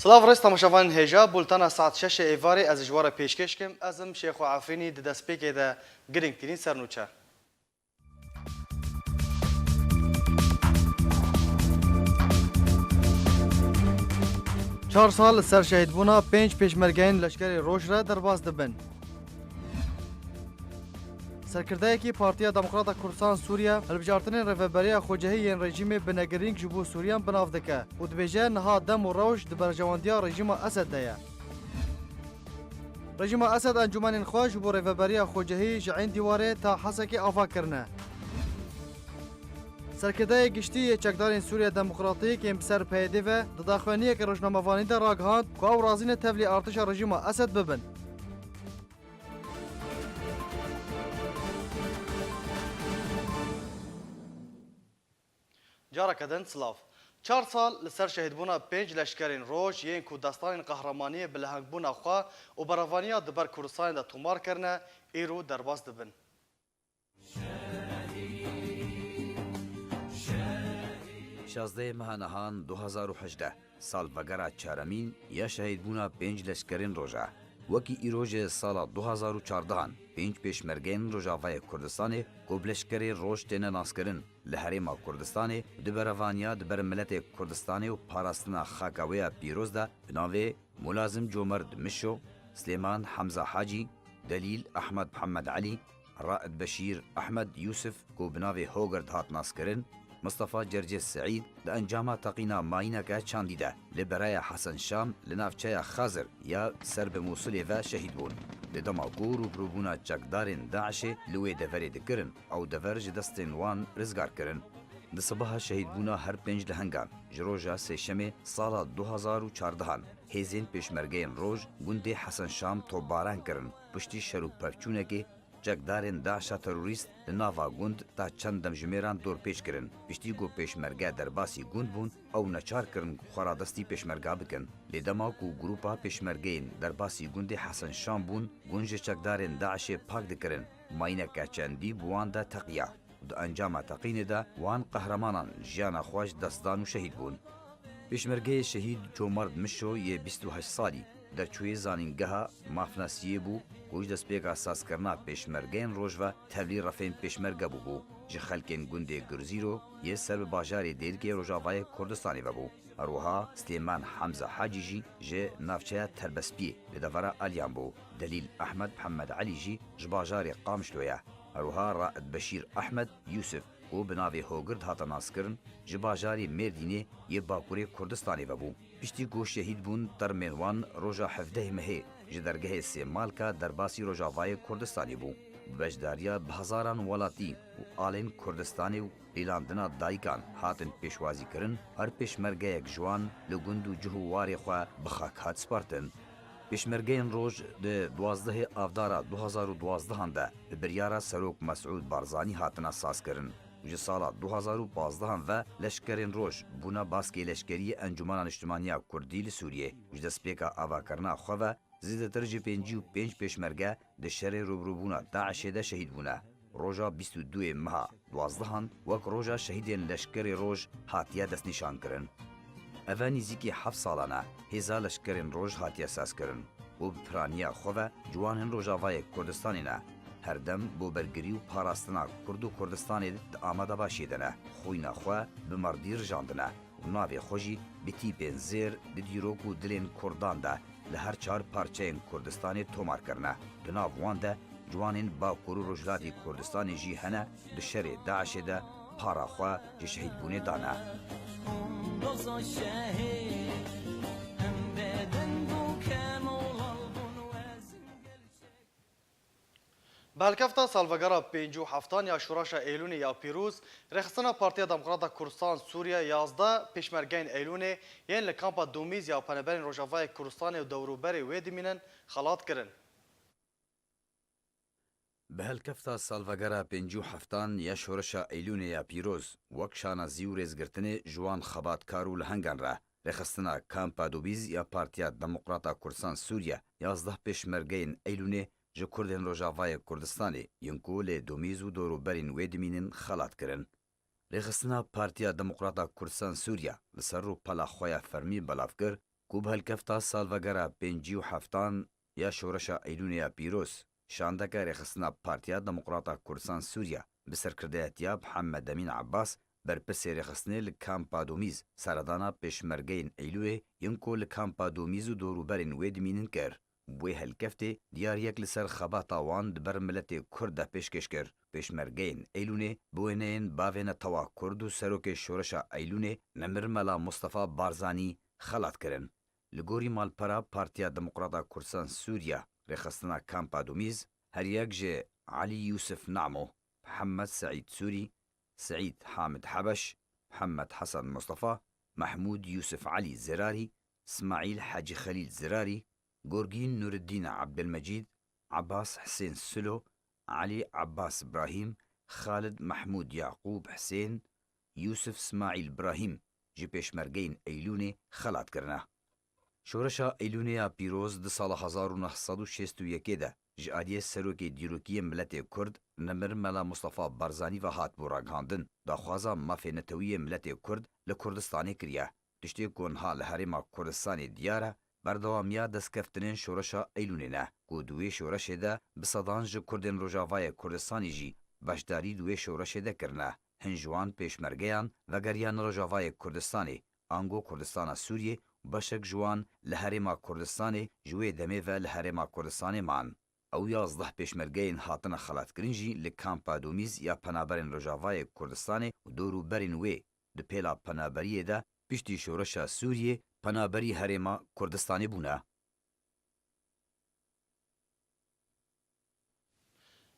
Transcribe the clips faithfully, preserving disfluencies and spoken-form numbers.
Silav rêz temaşevanên hêja, bultena saet şeşê êvarê ez ji we re pêşkêş kim. Ez im Şêxo Efrînî, di destpêkê de girîngtirîn sernûçe. Çar sal li ser şehîdbûna pênc pêşmergeyên Leşkerê Roj re derbas dibin. Serkirdeyekî Partiya Demokrata Kurdistan Sûriye hilbijartinên rêveberiya xwecihî yên rejîmê binegirîng ji bo Sûriyan bi nav dike û dibêje niha dem û rewş di berjewendiya rejîma Esed de ye. Rejîma Esed encûmenên xwe ji bo rêveberiya xwecihî ji Eyn Dîwarê ta Hesekê ava kirine. Serkirdeyê giştî yê çekdarên Sûriya Demokratîk yên bi ser P Y D ve di daxuyaniyeke rojnamevanî de ragihand ku ew razî ne tevlî artişa rejîma Esed bibin. Careke din silav. Çar sal li ser şehîdbûna pênc leşkerên roj yên ku destanên qehremaniyê bi lehengbûna xwe û berevaniya di ber Kurdistanê de tomar kirine, îro derbas dibin. Şazdehê meha nihan du hazar û hejdeh, salvegera çaremîn ya şehîdbûna pênc leşkerên roj e. Wekî îro jî sala du hazar û çardehan pênc pêşmergeyên Rojavayê Kurdistanê ku bi leşkerê roj têne naskirin, li Herêma Kurdistanê di berevaniya di ber miletê Kurdistanê û parastina xaka wê ya pîroz de bi navê Mulazim Comerd Mişo, Silêman Hemza Hacî, Delîl Ehmed Mihemed Elî, Raed Beşîr Ehmed Yûsif ku bi navê Hogird hat naskirin, Mistefa Cercê Seîd di encama teqîna mayîneke çandî de li Beraya Hesen Şam li navçeya Xazir ya ser bi Mûsilê ve şehîd bûn. Di dema ku rûbirûbûna çekdarên DAIŞê li wê deverê dikirin, ew dever ji destên wan rizgar kirin. Di sibeha şehîdbûna her pênc lehengan, ji roja sêşemê sala du hazar û çardehan, hêzên pêşmergeyên roj gundê Hesen Şam topbaran kirin, piştî şer û pevçûnekê çekdarên DAIŞa terorîst di nava gund ta çend demjimêran dorpêç kirin. Piştî ku pêşmerge derbasî gund bûn, ew neçar kirin ku xwe radestî pêşmerga bikin. Lê dema ku grûpa pêşmergeyên derbasî gundê Hesen Şam bûn, gund ji çekdarên DAIŞê pak dikirin. Mayîneke çendî bi wan de teqiya. Di encama teqînê de wan qehremanan jiyana xwe ji dest dan û şehîd bûn. Pêşmergeyê şehîd Comerd Mişo yê bîst û heşt salî, derçûyê zanîngeha Mafnasiyê bû ku ji destpêka sazkirina pêşmergeyên roj ve tevlî refên pêşmerge bûbû. Ji xelkên gundê Girzîro yê ser bi bajarê Dêrikê Rojavayê Kurdistanê ve bû. Her wiha Silêman Hemza Hacî jî ji navçeya Terbespiyê li devera Aliyan bû. Delîl Ehmed Mihemed Elî jî ji bajarê Qamişlo ye. Her wiha Raed Beşîr Ehmed Yûsif ku bi navê Hogird hate naskirin, ji bajarê Mêrdînê yê Bakurê Kurdistanê ve bû. Piştî ku şehîd bûn, termên wan roja hevdehê mehê ji dergehê Sêmalka derbasî Rojavayê Kurdistanê bû. Bi beşdariya bi hezaran welatî û alên Kurdistanê û pîlandina dayikan hatin pêşwazîkirin, her pêşmergeyek ji wan li gund û cih û warê xwe bi xak hat spartin. Pêşmergeyên roj di duwazdehê Avdara du hazar û duwazdehan de bi biryara Serok Mesûd Barzanî hatine sazkirin. Ji sala du hazar û pazdehan ve leşkerên roj bûne baskê leşkerî yê Encûmena Niştimanî ya Kurdî li Sûriyê. Ji destpêka avakirina xwe ve zêdetir ji pêncî û pênc pêşmerge di şerê rûbirûbûna DAIŞê de şehîd bûne. Roja bîst û duyê meha duwazdehan wek roja şehîdên leşkerê roj hatiye destnîşankirin. Eve nîzîkî heft salan e hêza leşkerên roj hatiye sazkirin û bi piraniya xwe ve ciwanên Rojavayê Kurdistanê ne. Her dem bo bergirî û parastina Kurd û Kurdistanê di amadabaşiyê de ne. Xwîna xwe bi merdî rijandine û navê xwe jî bi tîpên zêr di dîrok û dilên Kurdan de li her çar parçeyên Kurdistanê tomar kirine. Di nav wan de ciwanên Bakur û Rojhilatê Kurdistanê jî hene, di şerê DAIŞê de para xwe ji şehîdbûnê dane. Bi helkefta salvegera pêncî û heftan ya Şoreşa Eylûnê ya pîroz, Rêxistina Partiya Demokrata Kurdistan Sûriye yazdeh pêşmergeyên Eylûnê yên li kampa Domîz ya Peneberên Rojavayê Kurdistanê û dewrûberê wê dimînin, xelat kirin. Bi helkefta salvegera pêncî û heftan ya Şoreşa Eylûnê ya pîroz, wek şanazî û rêzgirtinê ji wan xebatkar û lehengan re, rêxistina Kampa Dobîz ya Partiya Demokrata Kurdistan Sûriye, yazdeh pêşmergeyên Eylûnê ji Kurdên Rojavayê Kurdistanê yên ku lê Domîz û dorûberên wê dimînin xelat kirin. Rêxistina Partiya Demokrata Kurdistan Sûriye li ser rûpela xwe ya fermî belav kir û bi helkefta salvegera pêncî û heftan ya Şoreşa Eylûnê ya Pîroz, şandeke rêxistina Partiya Demokrata Kurdistan Sûriya bi serkirdayetiya Mihemed Emîn Ebbas, berpirsê rêxistinê li kampa Domîz, seredana pêşmergeyên Eylûlê yên ku li kampa Domîz û dorûberên wê dimînin kir. Bi wê helkeftê diyariyek li ser xebata wan di ber miletê Kurd de pêşkêş kir. Pêşmergeyên Eylûnê bi wêneyên bavê netewa Kurd û serokê Şoreşa Eylûnê Nemir Mela Mustafa Barzanî xelat kirin. Li gorî malpera Partiya Demokrata Kurdistan Sûriya, rêxistina kampa Domîz, her yek ji Elî Yûsif Namo, Mihemed Seîd Sûrî, Seîd Hamid Hebeş, Mihemed Hesen Mustafa, Mehmûd Yûsif Elî Zirarî, Smaîl Hecî Xelîl Zirarî, Gorgîn Nûreddîn Ebdilmecîd, Ebbas Hisên Silo, Elî Ebbas Brahîm, Xalid Mehmûd Yaqûb Hisên, Yûsif Smaîl Brahîm ji pêşmergeyên Eylûnê xelat kirine. Şoreşa Eylûnê ya Pîroz di sala hezar û neh sed û şêst û yekê de ji aliyê serokê dîrokî yê miletê Kurd Nemir Mela Mustafa Barzanî ve hatibû ragihandin. Daxwaza mafê netewî yê miletê Kurd li Kurdistanê kiriye. Tiştê ku niha li Herêma Kurdistanê diyar e, berdewamiya destkeftinên Şoreşa Eylûnê ne, ku di wê şoreşê de bi sedan ji Kurdên Rojavayê Kurdistanê jî beşdarî di wê şoreşê de kirine. Hin ji wan pêşmergeyan vegeriyane Rojavayê Kurdistanê, ango Kurdistana Sûriyê û beşek ji wan li Herêma Kurdistanê ji wê demê ve li Herêma Kurdistanê man. Ew yazdeh pêşmergeyên hatine xelatkirin jî li kampa Domîz ya penaberên Rojavayê Kurdistanê û dorûberên wê di pêla penaberiyê de piştî şoreşa Sûriyê penaberî Herêma Kurdistanê bûne.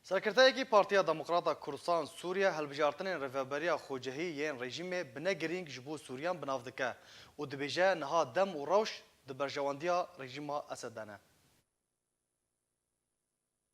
Serkirdeyekî Partiya Demokrata Kurdistan Sûriye hilbijartinên rêveberiya xwecihî yên rejîmê bi ne girîng ji bo Sûriyan bi nav dike û dibêje niha dem û rewş di berjewendiya rejîma Esed de ne.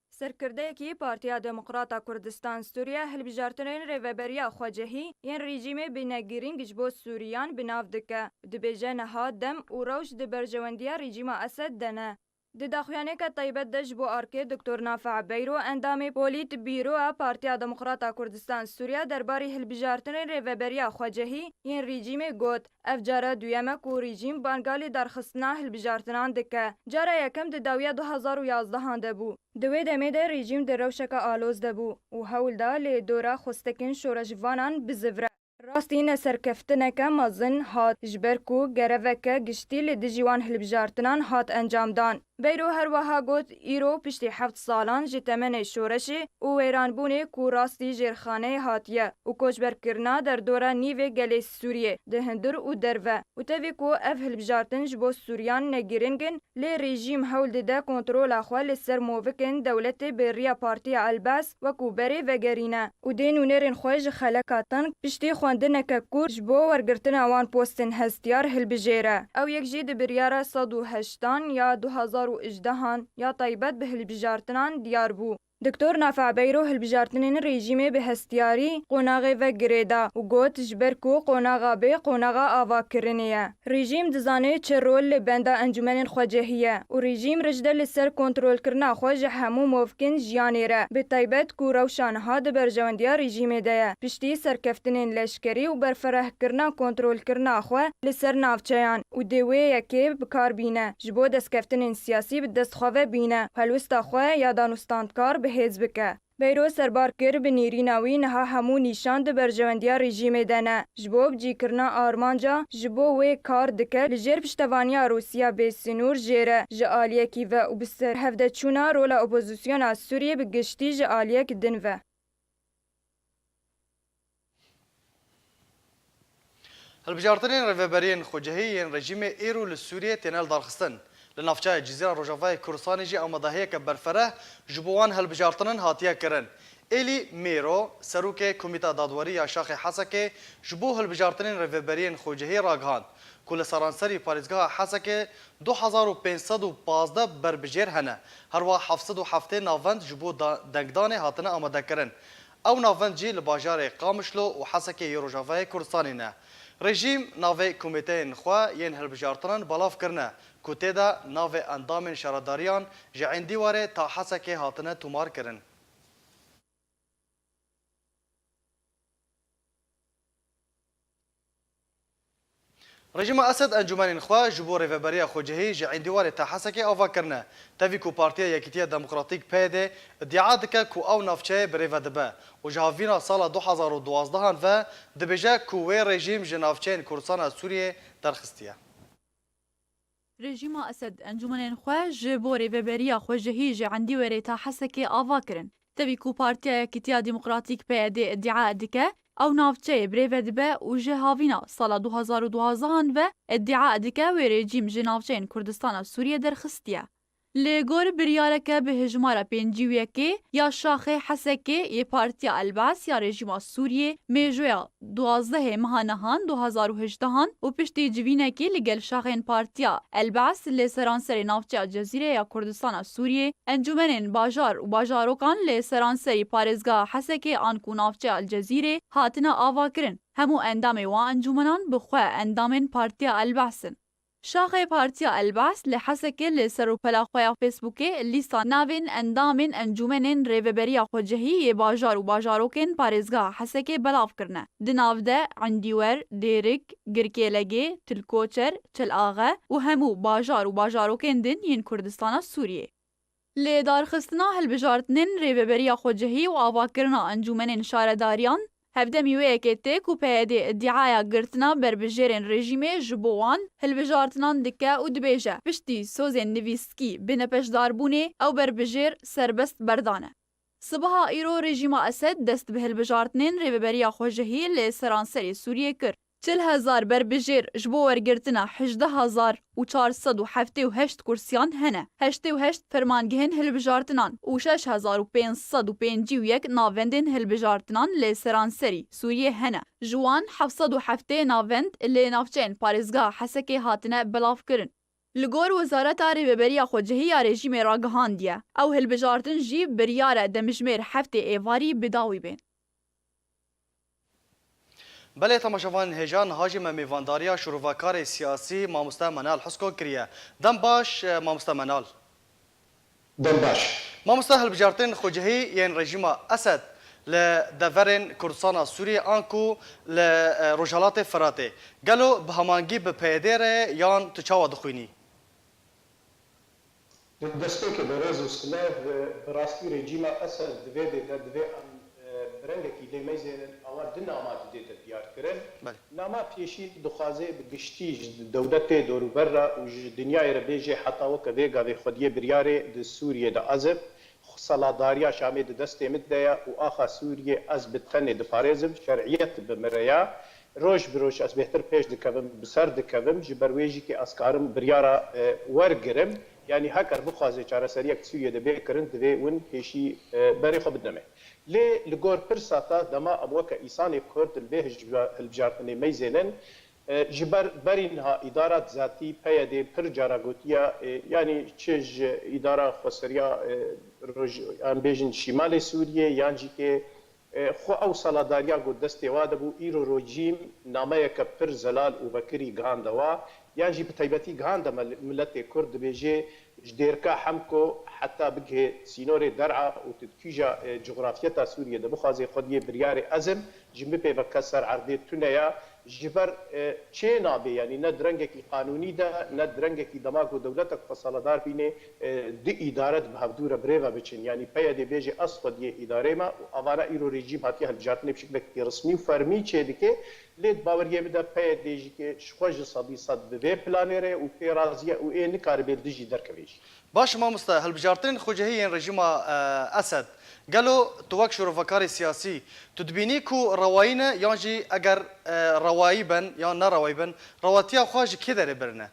Serkirdeyekî Partiya Demokrata Kurdistan Sûriye hilbijartinên rêveberiya xwecihî yên rejîmê bi ne girîng ji bo Sûriyan bi nav dike û dibêje niha dem û rewş di berjewendiya rejîma Esed de ne. Di daxuyaneke taybet de ji bo arkê Doktor Nafi'a Beyro, endamê Polîtbîroya Partiya Demokrata Kurdistan Sûriya derbarê hilbijartinên rêveberiya xwecihî yên rejîmê got, ev cara duyem e ku rejîm banga lêdarxistina hilbijartinan dike. Cara yekem di dawiya du hezar û yazdehan de bû. Di wê demê de rejîm di rewşeke aloz de bû û hewl da lê dora xwestekên şoreşvanan bizivre. Rastî neserkeftineke mezin hat, ji ber ku gereveke giştî li dijî wan hilbijartinan hat encamdan. Beyro her wiha got, îro piştî heft salan ji temenê şoreşê û wêranbûnê ku rastî jêrxaneyê hatiye û koçberkirina derdora nîvê gelê Sûriyê di hundir û derve û tevî ku ev hilbijartin ji bo Sûriyan ne girîng in, lê rejîm hewl dide kontrola xwe li ser movikên dewletê bi riya Partiya El-Bas wekû berê vegerîne û dê nûnerên xwe ji xeleka teng piştî xwendineke kûr ji bo wergirtina wan postên hestiyar hilbijêre. Ew yek jî di biryara sed û heştan ya du hezar û hejdehan ya taybet bi hilbijartinan diyar bû. Doktor Nafi Beyro hilbijartinên rejîmê bi hestiyarî qonaxê ve girêda û got, ji ber ku qonaxa bê qonaxa avakirinê ye. Rejîm dizane çi rol li benda encûmenên xwecihî ye û rejîm rij de li ser kontrolkirina xwe ji hemû movkên jiyanê re, bi taybet ku rewşa niha di berjewendiya rejîmê de ye. Piştî serkeftinên leşkerî û berferehkirina kontrolkirina xwe li ser navçeyan û dê wê yekê bi kar bîne, ji bo destkeftinên siyasî bi dest xwe ve bîne, helwesta xwe ya danûstandkar bi hêz bike. Beyro serbar kir, bi nêrîna wî niha hemû nîşan di berjewendiya rejîmê de ne. Ji bo bicîkirina armanca ji bo wê kar dike, li jêr piştevaniya Rûsya bêsînor jêr e ji aliyekî ve û bi serhevdeçûna rola opozisyona Sûriyê bi giştî ji aliyek din ve. Hilbijartinên rêveberiyên xwecihî yên rejîmê êro li Sûriyê têne lidarxistin. Li navçeya Cizîra Rojavayê Kurdistanê jî amadehiyeke berfereh ji bo wan hilbijartinan hatiye kirin. Êlî Mêro, serokê Komîta Dadwerî ya Şaxê Hesekê ji bo hilbijartinên rêveberiyên xwecihî ragihand ku li seranserî parêzgeha Hesekê du hezar û pênc sed û pazdeh berbijêr hene, herwiha heft sed û heftê navend ji bo da-, dengdanê hatine amadekirin. Ew navend jî li bajarê Qamişlo û Hesekê yê Rojavayê Kurdistanê ne. Rejîm navê komîteyên xwe yên hilbijartinan belav kirine ku tê de navê endamên şaredariyan ji êndî warê ta Hesekê hatine tomar kirin. Rejîma Esed encûmenên xwe ji bo rêveberiya xwecihî ji Îndîwarê ta Hesekê ava kirine. Tevî ku Partiya Yekîtiya Demokratîk, P Y D, îdia dike ku ew navçeyê bi rê ve dibe û ji havîna sala du hazar û duwazdeh ve dibêje ku wê rejîm ji navçeyên Kurdistana Sûriyê derxistiye. Rejîma Esed encûmenên xwe ji bo rêveberiya xwecihî ji Îndîwarê ta Hesekê ava kirin. Tevî ku Partiya Yekîtiya Demokratîk, P Y D, îdia dike, ew navçeyê bi rê ve dibe û ji havîna sala du hazar û duwazdeh ve îdia dike wê rejîm ji navçeyên Kurdistana Sûriyê derxistiye. Li gor biryareke bi hejmara pêncî û yekê ya şaxê Hesekê yê Partiya El-Bas ya rejîma Sûriyê, mêjoya duwazdehê meha nihan du hazar û hejdehan û piştî civînekî li gel şaxên Partiya El-Bas li seranserê navçeya Cezîrê ya Kurdistana Sûriyê, encûmenên bajar û bajarokan li seranserî parêzgeha Hesekê anku navçeya El Cezîrê hatine avakirin. Hemû endamê wan encûmenan bi xwe endamên Partiya El-Bas in. Şaxê Partiya El-Bas li Hesekê li ser rûpela xwe ya Facebookê lîsta navên endamên encûmenên rêveberiya xwecihî yê bajar û bajarokên parêzgeha Hesekê belav kirine. Di nav de Endîwer, Dêrik, Girkêlegê, Tilkoçer, Çelaxe û hemû bajar û bajarokên din yên Kurdistana Sûriyê. Li darxistina hilbijartinên rêveberiya xwecihî û avakirina encûmenên şaredariyan, hevdemî wê yekê tê ku P Y D îdiaya girtina berbijêrên rejîmê ji bo wan hilbijartinan dike û dibêje, piştî sozên nivîskî bi nepeşdarbûnê ew berbijêr serbest berdane. Sibeha îro rejîma Esed dest bi hilbijartinên rêveberiya xwecihî li seranserê Sûriyê kir. Çil hezar berbijêr ji bo wergirtina hejdeh hezar û çar sed û heftê û heşt kursiyan hene. Heştê û heşt fermangehên hilbijartinan û şeş hezar û pênc sed û pêncî û yek navendên hilbijartinan li seranserî Sûriyê hene. Ji wan heft sed û heftê navend li navçeyên parêzgeha Hesekê hatine belavkirin. Li gor Wezareta Rêveberiya Xwecihî ya rejîmê ragihandiye, ew hilbijartin jî biryar e demjimêr heftê êvarî bi dawî bên. Belê, temaşevanên hêja, niha jî me mêvandariya şîrovekarê siyasî mamoste Menal Husko kiriye. Dem baş, e, mamoste Menal. Dem baş. Mamoste, hilbijartinên xwecihî yên rejîma Esed li deverên Kurdistana Sûriyê anku li, e, Rojhelatê Firatê, gelo bi hemangî bi P Y D re yan tu çawa dixwînî? Di destpêkê de rêz û silav, e, bi rastî rejîma Esed di vê dê de divê em, e, bi rengekî lê meyzênin, awa di nama didête diyar kirin. Belê. Nama pêşî dixwaze bi giştî ji dewletê dorûber re û ji dinyayê re bêje heta weke vê gavê xwediyê biryarê di Sûriyê de ez im. Seladariya Şamê di destê min de ye û axa Sûriyê ez bi tenê diparêzim, şer'iyet bi min re ya. Roj bi roj ez bêhtir pêş dikevim, bi ser dikevim, ji ber wê jî kê ez karim biryara, e, wergirim. Yanî heker bixwaze çareseriyek Sûriyê de bê kirin, divê win pêşî, e, berê xwe bidime. Lê li gor pirsa te, dema em weke îsanê Kurd li vê hijba-, hilbijartinê meyzênin, e, ji ber berî niha îdara zatî, P Y D, pir cara gotiye, e, yanî çi ji îdara xweseriya, e, roj-, em bêjin Şîmalê Sûriyê, yan jî kê, e, xwe ew seladariya ku destê wa de bû, îro rejîm nameyeke pir zelal û vekirî gihande wa, yan jî bi taybetî gihande mil-, miletê Kurd, dibêje, ji dêrka Hemko heta bigihê sînorê Der'a û tu di kîja, e, cografyeta Sûriyê de bixwaze xwediyê biryarê ez im, ji min pê ve kes ser erdê tune ya. Ji ber, e, çê nabe, yanî ne di rengekî qanûnî de, ne di rengekî dema ku dewletek xwe seladar bîne, e, di îdare de bi hevdû re bi rê ve biçin. Yanî P Y D bêje ez xwediyê îdarê me û avana îro rejîm hatiye hilbijartinê bi şiklekî resmî û fermî çêdike. Lê di baweriyê min de P Y D jî kê ji xwe ji sedî sed bi vê planê re û pê razî ye û ê nikaribe li dijî derkeve jî. Baş mamoste, hilbijartinên xwecihî yên rejîma, e, Esed, gelo tu wek şîrovekarê siyasî, tu dibînî ku rewayî ne, yan jî eger, e, rewayî bin yan nerewayî bin, rewatiya xwe ji kê derê birine?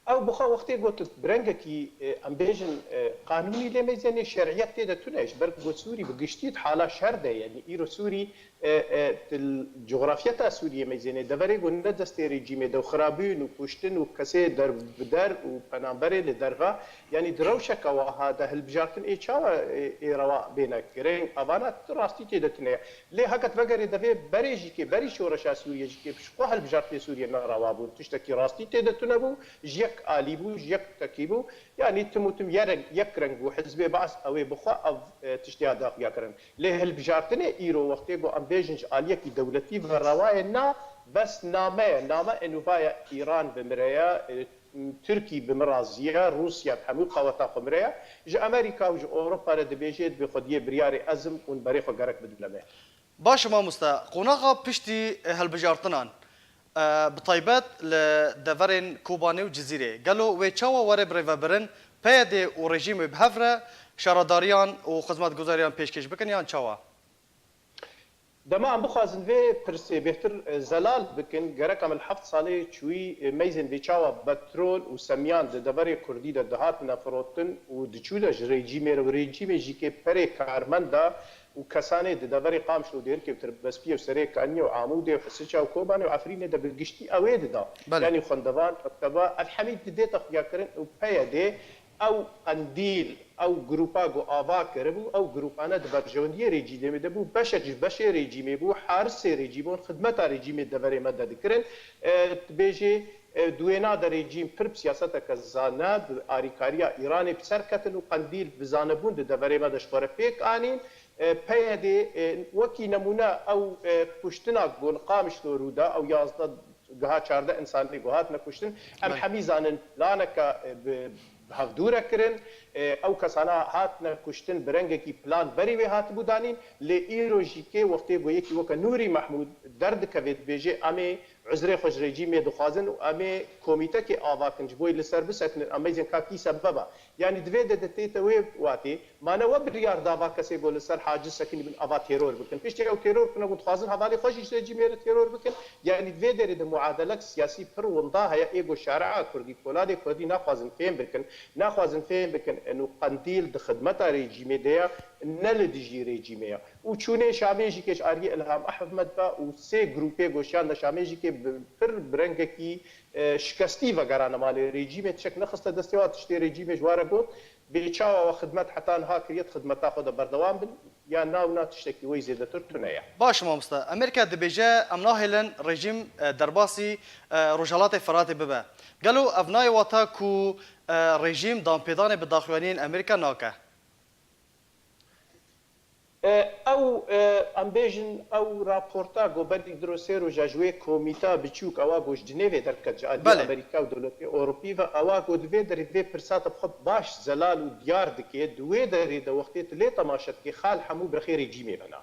Ew bi xwe wextê got bi rengekî, e, em bêjin, e, qanûnî lê meyzênê, şer'iyet tê de tune. Ji ber ku Sûrî bi giştî di hala şer de ye. Yanî îro Sûrî, e, e, di cografyeta Sûriyê meyzênê, deverê ku ne destê rejîmê de û xirabîn û kuştin û kesê derbider û penaberê li derve, yanî di rewşeke wiha de hilbijartin ê çawa, e, ê rewa bêne kirin? Avana tu rastî tê de tune ye. Lê heke tu vegerê devê berê jî kê, berî şoreşa Sûriyê jî kê, ji xwe hilbijartinê Sûriyê ne rewa bûn. Tiştekî rastî tê de tune bû, ji yek alî bû, ji yek tekî bû. Yanî tim û tim ye reng, yek reng bû. Hizbê Baas ew ê bi xwe ev, e, tiştê ya daxuya kirin. Lê hilbijartinê îro wextê ku em bêjin ji aliyekî dewletî ve rewa ye, na Bes name ye, name enûvaya Îran bi min re ye, e, Tirkî bi min razî ye, Rûsya bi hemû qaweta xwe min re ye. Ji Amerîka û ji Ewropa re dibêje, dibê xwediyê biryarê ez im û berê xwe gerek bidime me. Baş e mamoste, qonaxa piştî hilbijartinan, e, bi taybet li deverên Kobanê û Cizîrê, gelo wê çawa were birêvebirin, P Y D û rejîmê bi hev re şaredariyan û xizmetguzariyan pêşkêş bikin yan çawa? Dema em bixwazin vê pirsê bêhtir, e, zelal bikin, gerek em li heft salê çûyî, e, meyzên vê çawa petrol û semiyan di deverê Kurdî de dihatine firotin û diçûne ji rejîmê re û rejîmê jî kê perê karmenda û kesanê di deverê Qamişlo û Dêrikê û Tirbespiyê û Serê Kaniyê û Amûdê û Hisiça û Kobanê û Efrînê de bi giştî ew ê dida. Belê. Yanî xwendevand, mekteba, ev hemî didê te xuyakirin û P Y D ew qendîl, ew grûpa ku ava kiribû, ew grûpane di berjewendiyê rejîmê de bû, beşek ji beşê rejîmê bû, harisê rejîmê û xidmeta rejîmê deverê me de dikirin. E, dibêjê, e, di wêna de rejîm pir bi siyaseteke zane, bi arîkariya Îranê bi ser ketin û qendîl bi zanebûn di deverê me de ji xwe re pêk anîn. E, P Y D, e, wekî nemûne ew, e, kuştina ku li Qamişlo rû da, ew yazdeh giha çardeh insanê ku hatine kuştin, em Belê. hemî zanin planeke, e, bi, bi hevdû re kirin. E, ew kesana hatine kuştin bi rengekî plan berî wê hatibû danîn. Lê îro jî kê wextê ku yekî weke Nûrî Mehmûd derdikeve dibêje, em ê uzrê xwe ji rejîmê dixwazin û em ê komîtekê ava kin ji bo li ser bisekinin, em meyzên ka kî sebeb e. Yanî di vê de de tête wê watê, ma ne we biryar dava kesê ku li ser haciz sekinî bin ava teror bikin. Piştî ew teror kine ku dixwazin hevalê xwe jî ji rejîmê re teror bikin. Yanî di vê derê de muadelek siyasî pir winda heye, ê ku şaria Kurdî, koladê Kurdî naxwazin fêm bikin. Naxwazin fêm bikin, eno qendîl di xidmeta rejîmê de ye, ne li dijî rejîmê ye. Û çûnê Şamê jî kê ji aliyê Ilham Ehmed ve û sê grûpê goşiyan de Şamê jî kê bi pir bi rengekî, e, şikestî vegerane malê rejîmê, tiştek nexiste destê wan, tiştê rejîmê ji wan re got, bê çawa we xidmet heta niha kiriye, di xidmeta xwe de berdewam bin, ya na û na tiştekî wê zêdetir tune ye. Baş e mamoste. Amerîka dibêje, em nahêlin rejîm, e, derbasî, e, Rojhelatê Firatê bibe. Gelo ev nayê wata ku, e, rejîm danpêdanê bi daxuyaniyên Amerîka nake? E, ew, e, em bêjin, ew raporta ku berî du roj sê roja ji wê komîta biçûk, ewa ku ji Cinêvê derket ji aliyê Belê. Amerîka û dewletê Ewropî ve, ewa ku di vê derê vê pirsa te bi xwe baş zelal û diyar dike, di wê derê de wextê tu lê temaşe dikê, xal hemû bi rexê rejîmê ve ne.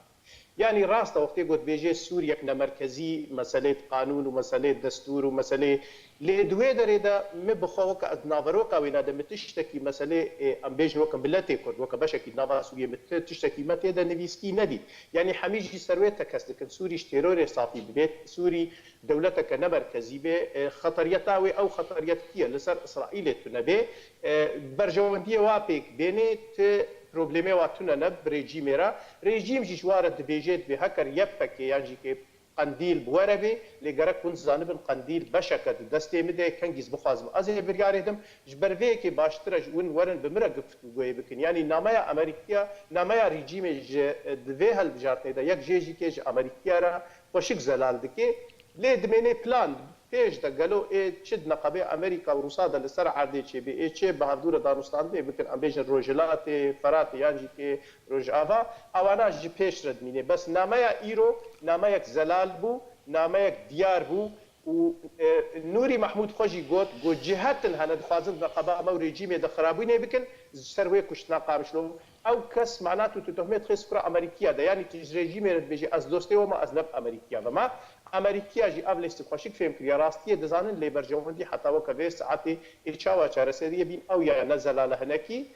Yanî rast e, wextê ku dibêje Sûriyek nemerkezî, meselê qanûn û meselê destûr û meselê Lê di wê derê de min bi xwe weke ez naveroka wêna de min tiştekî meselê, ê, em bêjin weke miletê Kurd, weke beşekî nava Sûriyê min ti-, tiştekî me tê de nivîskî nedît. Yanî hemî jî ser wê tekez dikin. Sûrî ji terorê safî bibêt, Sûrî dewleteke nemerkezî bê, e, xeteriyeta wê ew xeteriyet kî ye? Li ser Îsraîlê tune bê, e, berjewendiyê wa pêk bênê ti problemê wa tune ne bi rejîmê re. Rejîm jî ji wa re dibêje, dibê heker Y P G yan jî kê qendîl bi we re bê, lê gerek hûn zanibin qendîl beşeke di destê min de ye, kengî ez bixwazim ez ê biryarê dim. Ji ber vê yekê baştir e ji hûn werin bi min re giftûgoyê bikin. Yanî nameya Amerîkiya, nameya rejîmê ji, di vê hilbijartinê de yek jê jî kê ji Amerîkiya re xweşik zelal dike. Lê dimênê plan pêş de gelo ê çi di neqebê Amerîka û Rûsa de li ser erdê çêbê, ê çi bi hevdû re danûstandinê bikin, em bêjin Rojhilatê, Feratê yan jî kê Rojava, ewana ji pêş re dimîne. Bes nameya îro nameyek zelal bû, nameyek diyar bû û, e, Nûrî Mehmûd xwe jî got, got, cihetin hene dixwazin neqeba me û rejîmê de xirabûnê bikin, ji ser wê kuştina Qamişlo. Ew kes mana tu, tu tohmê dixê sifra Amerîkiya de, yanî tu ji rejîmê re dibêjî, ez dostê we me, ez ne bi Amerîkiya ve me. Amerîkiya jî ev lêstik xweşik fêm kiriye, rastiyê dizanin, lê berjewendî heta weke vê saetê ê çawa çareseriyê bîn, ew ya ne zelale hinekî.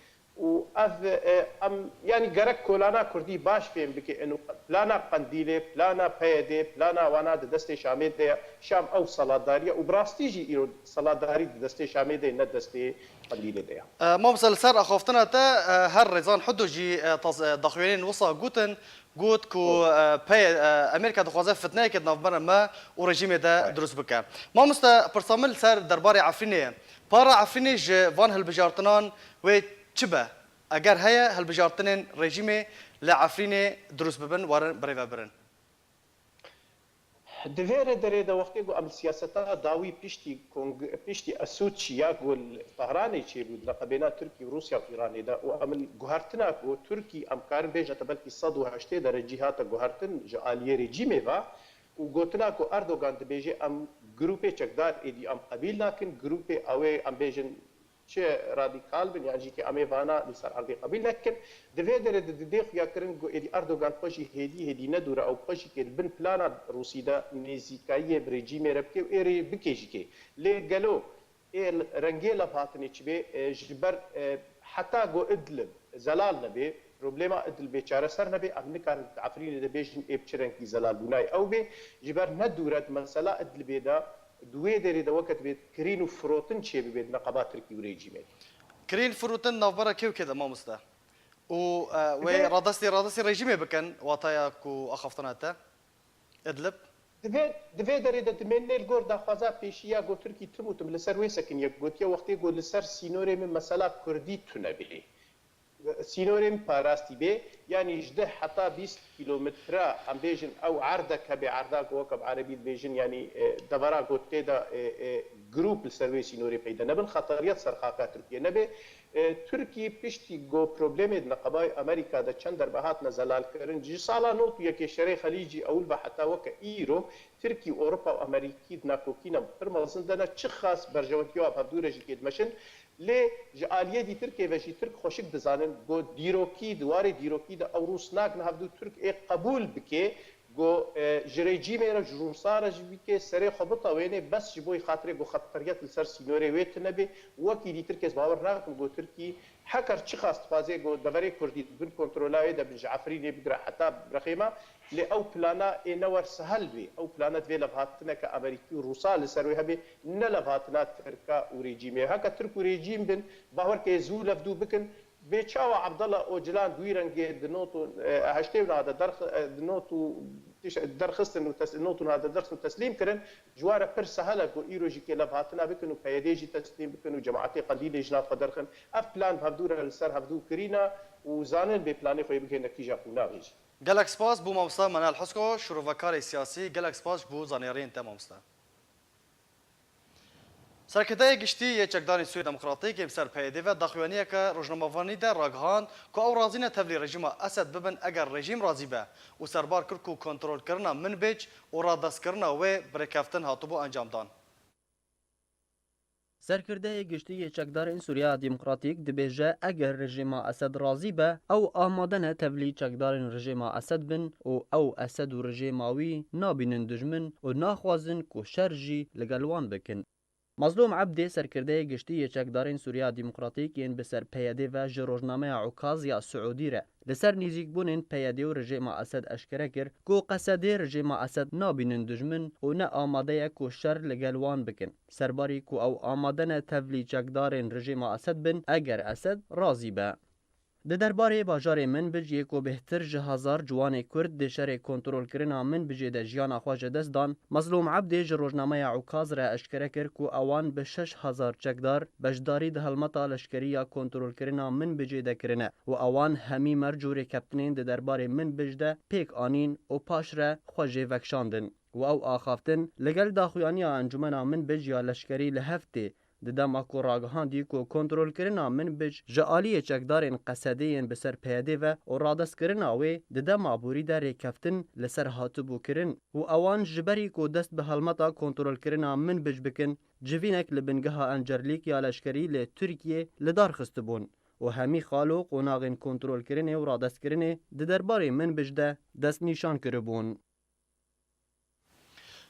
Û ev, e, em, yanî gerek kolana Kurdî baş fêm bike, eno plana Qendîlê, plana P Y D, plana wana di destê Şamê de ye. Şam ew selatdarî ye û bi rastî jî îro selatdarî di destê Şamê de ye, ne destê Qendîlê de ye. E, mamoste, li ser axaftina te, e, her rêzan Hudo jî, e, taz-, e, daxuyaniyên wisa gotin, got ku, Got. e, P Y, e, Amerîka dixwaze fitneyeke di navbera me û rejîmê de Evet. dirust bike. Mamoste, pirsa min li ser derbarê Efrînê ye. Para Efrînê ji van hilbijartinan wê çi be? Eger heye hilbijartinên rejîmê li Efrînê dirust bibin, werin birêvebirin? Di vê rê derê de wextê ku em li siyaseta dawî piştî kong-, piştî Esûçî ya ku li Tehranê çêbû, di neqebêna Tirkî û Rûsya û Îranê de û em li guhertina ku Tirkî em karin bêjin heta belkî sed û heştê derece hate guhertin ji aliyê rejîmê ve, Û gotina ku Erdogan dibêje, em grûpê çekdar êdî em qebîl nakin, grûpê ew ê, em bêjin, çi radîkal bin, yan jî ke em ê vana li ser erdê qebîl nekin, di vê derê de didê xuyakirin ku êdî Erdogan xwe jî hêdî hêdî nedûre, ew xwe jî kê li bin plana Rûsî de nêzîkayiyê bi rejîmê re bike û ê rê bikê jî kê. Lê gelo ê rengê levhatinê çi bê, e, ji ber, e, heta ku Idlib zelal nebe, problema Idlibê çareser nebe, em nikarin di Efrînê de bêjin ê bi çi rengî zelalbûnayê ew bê. Ji ber ne dûr e di mesela Idlibê de, di wê derê de weke divê kirîn û firotin çêbibe di neqeba Tirkî û rejîmê de. Kirîn firotin navbera kê û kê de mamoste? Û, e, wê Divê radestê, radestê rejîmê bikin, wataya ku axaftina te? Idlib? Di vê, di vê derê de dimênê li gor daxwaza pêşî ya ku Tirkî tim û tim li ser wê sekiniye, gotiye wextê ku li ser sînorê min mesela Kurdî tune bê. Sînorê min parastî bê, yanî ji deh heta bîst kîlometre, em bêjin ew erdek hebe, erda ku weke bi erebî dibêjin, yanî, e, devera ku tê de, e, e, grûp li ser wê sînorê peyde nebin, xeteriyet ser xaka Tirkiye nebe. E, Tirkî piştî ku problemê di neqebay Amerîka de çend derbe hatine zelalkirin, ji sala nod û yekê şerê Xelîcî ewil ve heta weke îro, Tirkî, Ewropa û Amerîkî di nakokîna pir mezin de ne, çi xas berjewentiya wan bi hevdû re jî kê dimeşin. Lê ji aliyê dî Tirkê ve jî Tirk xweşik dizanin ku dîrokî, di warê dîrokî de ew rû sinak niha hevdû Tirk ê qebûl bike ku, e, ji rejîmê re, ji Rûsa re jî bike, serê xwe bitewêne, bes ji bo xatirê ku xeteriyet li ser sînorê wê tune be. Wekî dî Tirkê ez bawer nakim ku Tirkî heker çiqas dixwaze ku deverê Kurdî di bin kontrola wê de bin, ji Efrînê bigire heta Rexêma, lê ew plana ê ne wer sehel bê. Ew plana divê levhatineke Amerîkî û Rûsa li ser wê hebe, ne levhatina Tirka û rejîmê. Heke Tirk û rejîm bin, bawer ke zû levdû bikin, bê çawa Abdullah Ocalan di wî rengê di not û, e, heştê û neh de derx-, e, di not û tiş-, derxistin û tes-, not û neh de derxistin û teslîm kirin, ji wan re pir sehel e ku îro jî kê levhatina bikin û P Y D jî teslîm bikin û cemaetê Qendîlê ji nav xwe derxin. Ev plan bi hevdû re li ser hevdû kirîne û zanin bê planê xwe yê bigihîne kîja qonaxê jî. Gelek spas bo mamosta Manal Husko, şirovekarê siyasî, gelek spas ji bo zanînariyên te mamosta. Serkirdeyê Giştî yê Çekdarên Sûriya Demokratîk ên bi ser P Y D ve daxuyaniyeke rojnamevanî de ragihand ku ew razî ne tevlî rejîma Esed bibin eger rejîm razî be û serbar kir ku kontrolkirina Minbic û radestkirina wê bi rêkeftin hatibû encamdan. Serkirdeyê Giştî yê Çekdarên Sûriya Demokratîk dibêje, eger rejîma Esed razî be, ew amade ne tevlî çekdarên rejîma Esed bin û ew Esed û rejîma wî nabînin dijmin û naxwazin ku şer jî li gel wan bikin. Mazlûm Ebdê, serkirdeyê giştî yê çekdarên Sûriya Demokratîk yên bi ser P Y D ve ji rojnameya Ukaz ya Siûdî re li ser nêzîkbûnên P Y D û rejîma Esed eşkere kir ku Qesedê rejîma Esed nabînin dijmin û ne amade ye ku şer li gel wan bikin, serbarî ku ew amade ne tevlî çekdarên rejîma Esed bin, eger Esed razî be. Di derbarê bajarê Minbic yê ku bêhtir ji hezar ciwanê Kurd di şerê kontrolkirina Minbicê de jiyana xwe ji dest dan, Mezlûm Ebdê ji rojnameya Ukaz re eşkere kir ku ewan bi şeş hezar çekdar beşdarî di helmeta leşkerî ya kontrolkirina Minbicê de kirine û ewan hemî merc û rêkeftinên di derbarê Minbic de pêk anîn û paşre xwe jê vekişandin û ew axaftin li gel daxuyaniya encûmena Minbic ya leşkerî li hev tê. Di dema ku ragihandî ku kontrolkirina Minbic ji aliyê çekdarên Qesedê yên bi ser P Y D ve û radestkirina wê di dema borî de rêkeftin li ser hatibû kirin û ewan ji berî ku dest bi helmeta kontrolkirina Minbic bikin, civînek li bingeha Encerlîk ya leşkerî li Tirkiyê li dar xistibûn û hemî xal û qonaxên kontrolkirinê û radestkirinê di derbarê Minbic de destnîşan kiribûn.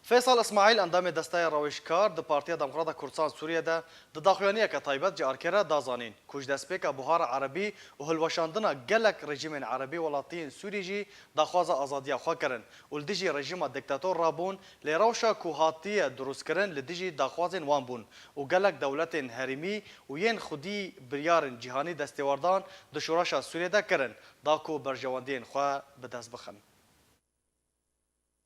Feysal Îsmaîl, endamê Desteya Rawêjkar di Partiya Demokrata Kurdistan Sûriye de, di daxuyaniyeke taybet ji Arkê re da zanîn ku ji destpêka Buhara Erebî û hilweşandina gelek rejîmên Erebî welatiyên Sûrî jî daxwaza azadiya xwe kirin û li dijî rejîma diktator rabûn, lê rewşa ku hatiye dirûstkirin li dijî daxwazên wan bûn û gelek dewletên herêmî û yên xwedî biryarên cîhanî destêwerdan di şoreşa Sûriyê de kirin, da ku berjewendiyên xwe bi dest bixin.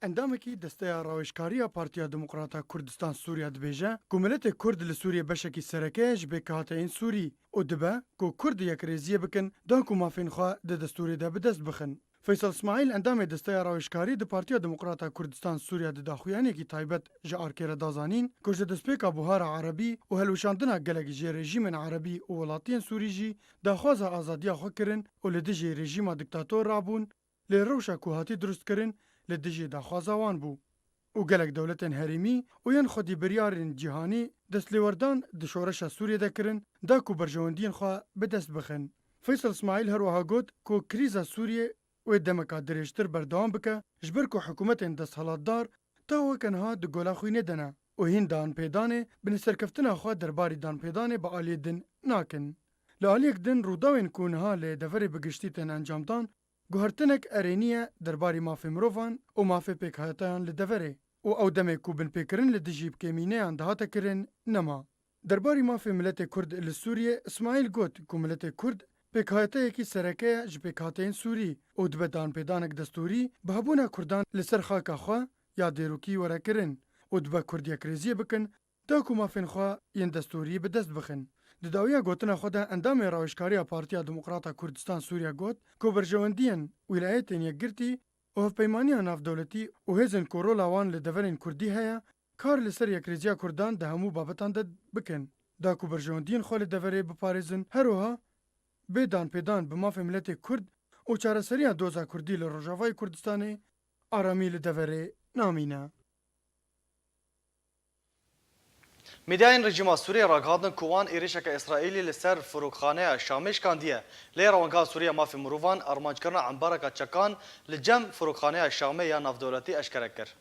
Endamekî Desteya Rawêjkariya Partiya Demokrata Kurdistan Sûriya dibêje ku miletê Kurd li Sûriyê beşekî sereke ye ji bêkehata yên Sûrî û dibe ku Kurd yekrêziyê bikin, da ku mafên xwe di destûrê de bi dest bixin. Feysel Îsmaîl, endamê Desteya Rawêjkarî di Partiya Demokrata Kurdistan Sûriya di daxuyaniyekî taybet ji Arkê re da zanîn ku ji destpêka Buhara Erebî û hilweşandina gelek jê rejîmên Erebî û welatiyên Sûrî jî daxwaza azadiya xwe kirin û li dijî rejîma diktator rabûn, lê rewşa ku hatî dirustkirin li dijî daxwaza wan bû. û gelek dewletên herêmî û yên xwedî biryarên cîhanî destlêwerdan di şoreşa Sûriyê de kirin, da ku berjewendiyên xwe bi dest bixin. Feysel Ismaîl her wiha got ku krîza Sûriyê wê demeka dirêjtir berdewam bike, ji ber ku hikûmetên desthilatdar ta weke niha di gola xwînê de ne û hîn danpêdanê binêserkeftina xwe derbarî danpêdanê bi aliyê din nakin. Li aliyek din, rûdawên ku niha li deverê bi giştî tên encamdan, guhertinek erênî ye derbarî mafê mirovan û mafê pêkhateyan li deverê û ew demê ku binpêkirin li dijî kêmîneyan dihate kirin, nema. Derbarî mafê miletê Kurd li Sûriyê, Îsmaîl got ku miletê Kurd pêkhateyekî sereke ye ji pêkhateyên Sûrî û dibe danpêdanek destûrî bi hebûna Kurdan li ser xaka xwe ya dêrokî were kirin û dibe Kurd yekrêziyê bikin, da ku mafên xwe yên destûrî bi dest bixin. Di dawiya gotina xwe de endamê Rawêjkariya Partiya Demokrata Kurdistan Sûriye got ku berjewendiyên Wîlayetên Yekgirtî û hevpeymaniya navdewletî û hêzên ku rola wan li deverên Kurdî heye, kar li ser yekrêziya Kurdan di hemû babetan de bikin, da ku berjewendiyên xwe li deverê biparêzin, her wiha bê danpêdan bi mafê miletê Kurd û çareseriya doza Kurdî li Rojavayê Kurdistanê aramî li deverê namîne. Medyayên rejîma Sûriyê ragihandin ku wan êrişeke Îsraîlî li ser firokxaneya Şamê şikandiye. Lê Rewangeha Sûrî ya Mafê Mirovan armanckirina embareka çekan li cem firokxaneya Şamê ya navdewletî eşkere kir.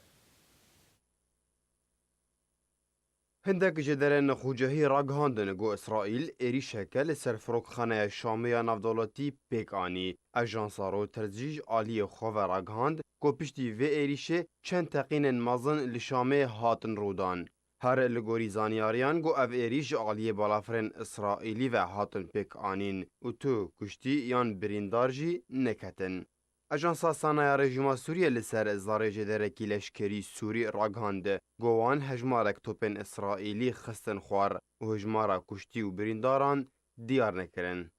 Hindek jêderên nexwecihî ragihandin ku Îsraîl êrîşeke li ser firokxaneya Şamê ya navdewletî pêk anî. Ajansa Reuters jî ji aliyê xwe ve ragihand ku piştî vê êrîşê çend teqînên mezin li Şamê hatin rûdan. Her li gorî zanyariyan ku ev êrîş ji aliyê balafirên Îsraîlî ve hatin pêk anîn û tu kuştî yan birîndar jî neketin. Ajansa Sana ya rejîma Sûriyê li ser zarê jêderekî leşkerî Sûrî ragihand ku wan hejmarek topên Îsraîlî xistin xwar û hejmara kuştî û birîndaran diyar nekirin.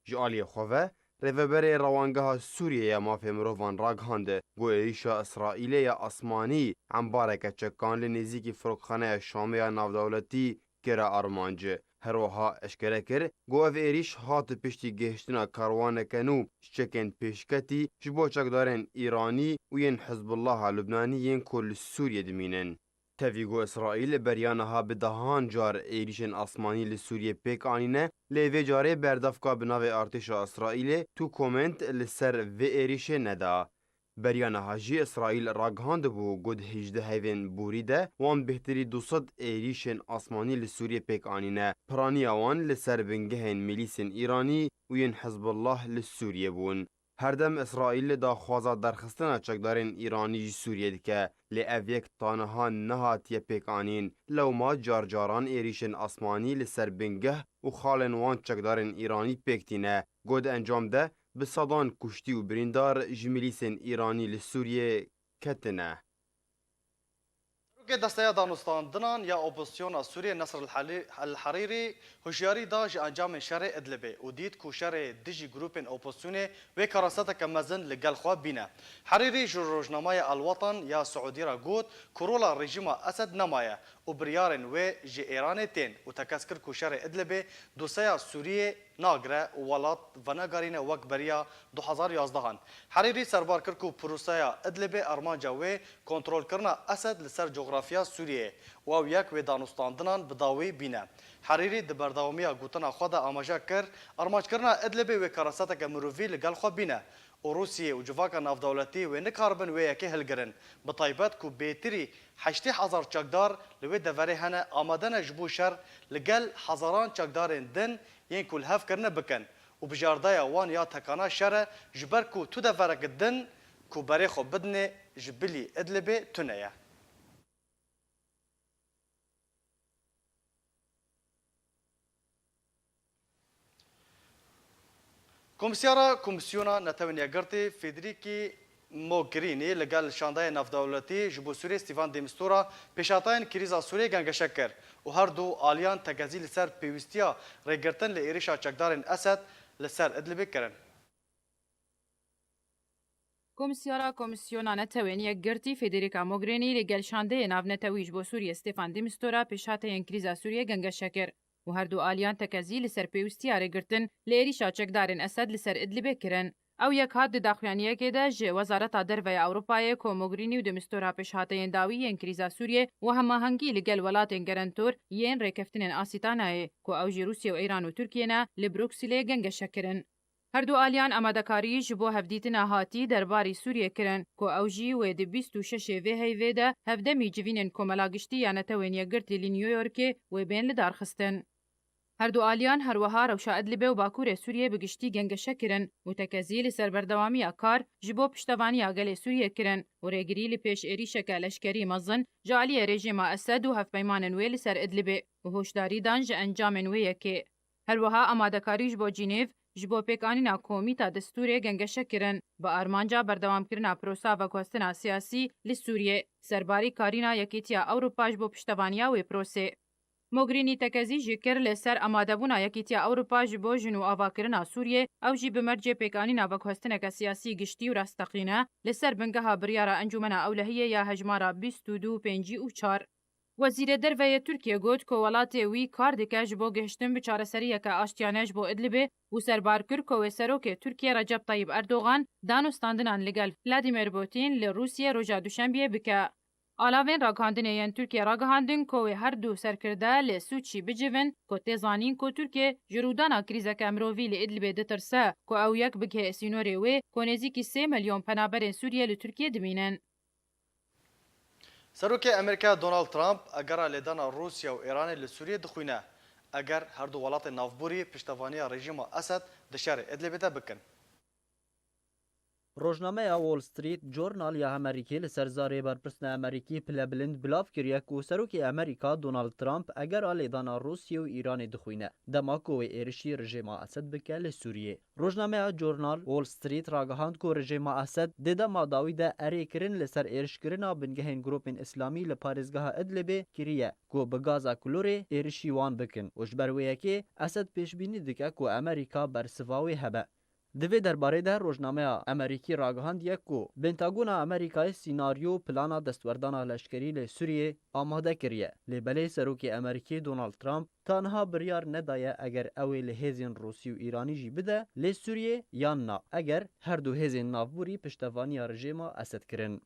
Ji aliyê xwe ve, Rêveberê Rewangeha Sûriyê ya Mafê Mirovan ragihand ku êrîşa Îsraîlê ya asmanî embareke çekan li nêzîkî firokxaneya Şamê ya navdewletî kire armanc. Her wiha eşkere kir ku ev êrîş hat piştî gihiştina karwaneke nû ji çekên pêşketî ji bo çekdarên Îranî û yên Hizbullaha Lubnanî yên ku li Sûriyê dimînin. Tevî ku Îsraîl beriya niha bi dehan car êrîşên asmanî li Sûriyê pêk anîne, lê vê carê berdevka bi navê artêşa Îsraîlê tu komênt li ser vê êrîşê neda. Beriya niha jî Îsraîl ragihandibû ku di hejdeh hevên borî de wan bêhtirî du sed êrîşên asmanî li Sûriyê pêk anîne. Piraniya wan li ser bingehên milîsên Îranî û yên Hizbullah li Sûriyê bûn. Herdem Îsraîl daxwaza derxistina çekdarên Îranî ji Sûriyê dike, lê ev yek ta niha nehatiye pêk anîn. Lewma car caran êrîşên asmanî li ser bingeh û xalên wan çekdarên Îranî pêk tîne. Ku di encam de bi sedan kuştî û birîndar ji milîsên Îranî li Sûriyê ketine. Serokê Desteya Danûstandinan ya Opozisyona Sûriyê Nesr El Hali-, El Herîrî hişyarî da ji encamên şerê Idlibê û dît ku şerê dijî grûpên opozisyonê wê karaseteke mezin li gel xwe bîne. Herîrî ji rojnameya El Watan ya Siûdî re got ku rola rejîma Esed nemaye û biryarên wê ji Îranê tên û tekez kir ku şerê Idlibê doseya Sûriyê nagire û welat venegarîne wek beriya du hazar yazdehan. Herîrî serbar kir ku proseya Idlibê armanca wê kontrolkirina Esed li ser cografiya Sûriyê ye û ew yek wê danûstandinan bi dawî bîne. Herîrî di berdewamiya gotina xwe de amaje kir, armanckirina Idlibê wê karaseteke mirovî li gel xwe bîne û Rûsiyê û civaka navdewletî wê nikaribin wê yekê hilgirin, bi taybet ku bêtirî heştê hezar çekdar li wê deverê hene amade ne ji bo şer li gel hezaran çekdarên din yên ku li hev kirine bikin û bijardeya wan ya tekana şer e, ji ber ku tu devereke din ku berê xwe bidinê ji bilî Idlibê tune ye. Komîsyara Komîsyona Netewên Yekgirtî Federîkî Mogherini li gel şandeyê navdewletî ji bo Sûriyê Stefan de Mistura pêşhatayên krîza Sûriyê gengeşe kir û her du aliyan tekezî li ser pêwîstiya rêgirtin li êrişa çekdarên Esed li ser Idlibê kirin. Komîsyara Komîsyona Netewên Yekgirtî Federica Mogherini li gel şandeyê navnetewî ji bo Sûriyê Stefan de Mistura pêşhateyên krîza Sûriyê gengeşe kir û her du aliyan tekezî li ser pêwîstiya rêgirtin li êrişa çekdarên Esed li ser Idlibê kirin. Ew yek hat di daxuyaniyekê de ji Wezareta Derve ya Ewropayê ku Mogherînî û di Mistora pêşhateyên dawî yên krîza Sûriyê û hemahengî li gel welatên gerentor yên rêkeftinên Asîtanayê ku ew jî Rûsya û Îran û Tirkiye ne, li Brukselê gengeşe kirin. Her du aliyan amadekarî ji bo hevdîtina hatî derbarî Sûriyê kirin ku ew jî wê di bîst û şeş ê vê heyvê de hevdemî civînên Komela Giştî ya Netewên Yekgirtî li New Yorkê wê bên lidarxistin. Her du aliyan her wiha rewşa Idlibê û Bakurê Sûriyê bi giştî gengeşe kirin û tekezî li ser berdewamiya kar ji bo piştevaniya gelê Sûriyê kirin û rêgirî li pêş êrîşeke leşkerî mezin ji aliyê rejîma Esed û hevpeymanên wê li ser Idlibê û hoşdarî dan ji encamên wê yekê. Her wiha amadekarî ji bo Cînêv ji bo pêkanîna komîta destûrê gengeşe kirin, bi armanca berdewamkirina prosa veguhestina siyasî li Sûriyê, serbarî karîna Yekîtiya Ewropa ji bo piştevaniya wê prosê. Mogherînî tekezî jî kir li ser amadebûna Yekîtiya Ewropa ji bo jin û avakirina Sûriyê, ew jî bi mercê pêkanîna veguhestineke siyasî giştî û rasteqîne li ser bingeha biryara Encûmena Ewlehiyê ya hejmara bîst û du pêncî û çar. Wezîrê Derve yê Tirkiyê got ku welatê wî kar dike ji bo gihiştin bi çareseriyeke aştiyane ji bo Idlibê û serbar kir ku wê serokê Tirkiyê Recep Tayyip Erdogan dan û standinan li gel Vladimir Putin li Rûsiyê roja Duşembiyê bike. Alavên ragihandinê yên Tirkiyê ragihandin ku wê her du serkirde li Sûçî bicivin ku tê zanîn ku Tirkiye ji rûdana krîzeke mirovî li Idlibê ditirse ku ew yek bigihê sînorê wê ku nêzîkî sê milyon penaberên Sûriye li Tirkiye dimînin. Serokê Amerîka Donald Trump egera lêdana Rûsya û Îranê li Sûriyê dixwîne, eger her du welatên navborî piştevaniya rejîma Esed di şerê Idlibê de bikin. Rojnameya Wall Street Journal ya Amerîkî li ser zarê berpirsna Amerîkî pilebilind bilav kiriye ku Serokê Amerîka Donald Trump egera lêdana Rûsya û Îranê dixwîne, dema ku wê êrişî rejîma Esed bike li Sûriyê. Rojnameya Journal Wall Street ragihand ku rejîma Esed di dema dawî de erê kirin li ser êrişkirina bingehên grûpên îslamî li parêzgeha Idlibê kiriye ku bi gaza klorê êrişî wan bikin û ji ber wê yekê Esed pêşbînî dike ku Amerîka bersiva wê hebe. Di vê derbarê de rojnameya Amerîkî ragihandiye ku Pentagona Amerîkayê sînaryo plana destwerdana leşkerî li Sûriyê amade kiriye. Lê belê Serokê Amerîkî Donald Trump ta niha biryar nedaye eger ew ê li hêzên Rûsî û Îranî jî bide li Sûriyê yan na, eger her du hêzên navborî piştevaniya rejîma Esed kirin.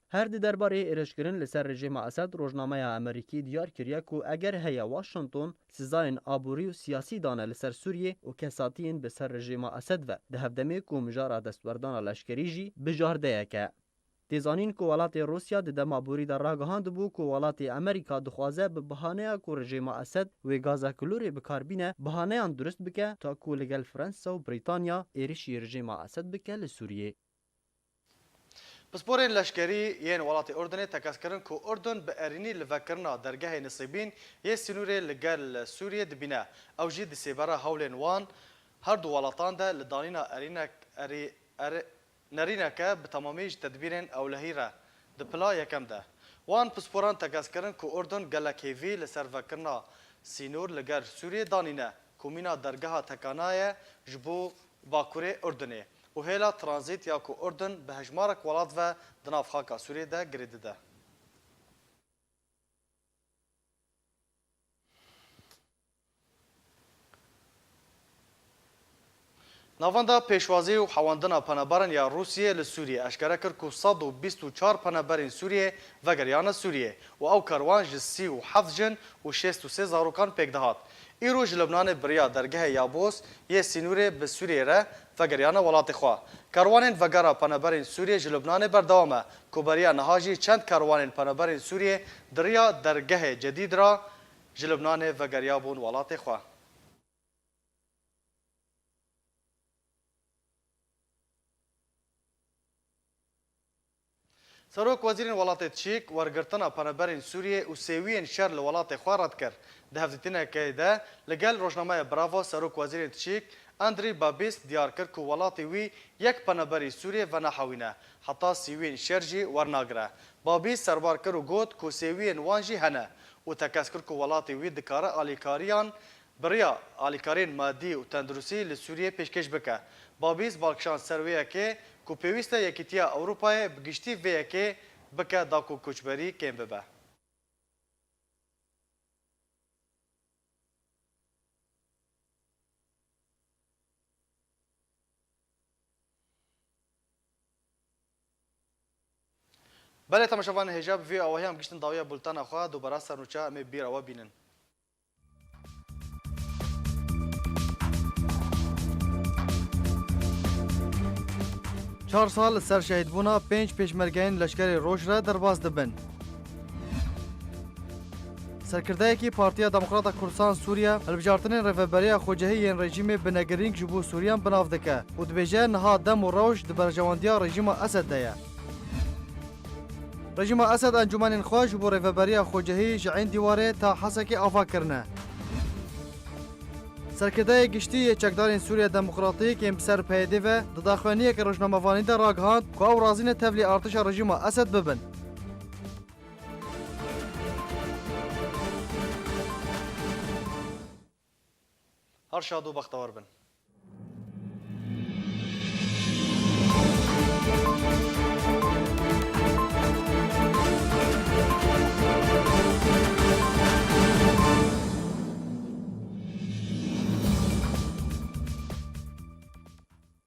Her di derbarê êrişkirin li ser rejîma Esed, rojnameya Amerîkî diyar kiriye ku eger heye Washington sizayên aborî û siyasî dane li ser Sûriyê û kesatiyên bi ser rejîma Esed ve, di hevdemê ku mijara destwerdana leşkerî jî bijardeyek e. Tê zanîn ku welatê Rûsya di dema borî de ragihandibû ku welatê Amerîka dixwaze bi bahaneya ku rejîma Esed wê gaza klorê bi kar bîne, bahaneyan durust bike ta ku li gel Fransa û Brîtanya êrişî rejîma Esed bike li Sûriyê. Pisporên leşkerî yên welatê Urdunê tekez kirin ku Urdun bi erînî li vekirina dergehê Nisîbîn yê sînorê li gel Sûriyê dibîne. Ew jî di sêbera hewlên wan her du welatan de li danîna erînek, erî, erî, nerîneke bi temamî ji tedbîrên ewlehî re di pila yekem de. Wan pisporan tekez kirin ku Urdun gelek hêvî li ser vekirina sînor li gel Sûriyê danîne ku mîna dergeha tekana ye ji bo Bakurê Urdunê û hêla tranzît ya ku Urdun bi hejmarek welat ve di nav xaka Sûriyê de girê dide. Navenda Pêşwazî û Hewandina Penaberan ya Rûsiyê li Sûriyê eşkere kir ku sed û bîst û çar penaberên Sûriyê vegeriyane Sûriyê û ew karwan ji sî û heft jin û şêst û sê zarokan pêk dihat. Îro ji Libnanê bi riya dergehê Yabos yê sînorê bi Sûriyê re vegeriyane welatê xwe. Karwanên vegera penaberên Sûriyê ji Libnanê berdewam e ku beriya niha jî çend karwanên penaberên Sûriyê di riya dergehê cedîd re ji Libnanê vegeriyabûn welatê xwe. Serok Wezîrên Welatê Çîk wergirtina penaberên Sûriyê û sêwiyên şer li welatê xwe red kir. Di hevdîtinekê de li gel rojnameya Bravo Serok Wezîrên Çîk Andrî Babîs diyar kir ku welatê wî yek penaberî Sûriyê venehewîne, heta sêwiyên şer jî wernagire. Babîs serbar kir û got ku sêwiyên wan jî hene û tekez kir ku welatê wî dikare alîkariyan bi riya alîkariyên madî û tenduristî li Sûriyê pêşkêş bike. Babîs bal kişand ser wê yekê ku pêwîst e Yekîtiya Ewropayê bi giştî vê yekê bike da ku koçberî kêm bibe. Belê temaşevanên hêja, bi vî awahiya em giştin dawiya bultena xwe, dubara sernûçe em ê bîra we bînin. Çar sal li ser şehîdbûna pênc pêşmergeyên leşkerê Roj re derbas dibin. Serkirdeyekî Partiya Demokrata Kurdistan Sûriye hilbijartinên rêveberiya xwecihî yên rejîmê bi negirîng ji bo Sûriyan bi nav dike û dibêje niha dem û rewş di berjewendiya rejîma Esed de ye. Rejîma Esed encûmenên xwe ji bo rêveberiya xwecihî ji Ên Dîwarê ta Hesekê ava kirine. Serkirdeyê giştî yê çekdarên Sûriya Demokratîk yên bi ser P Y D ve di daxuyaniyeke rojnamevanî de ragihand ku ew razî ne tevlî artişa rejîma Esed bibin. Her şad û bextewar bin.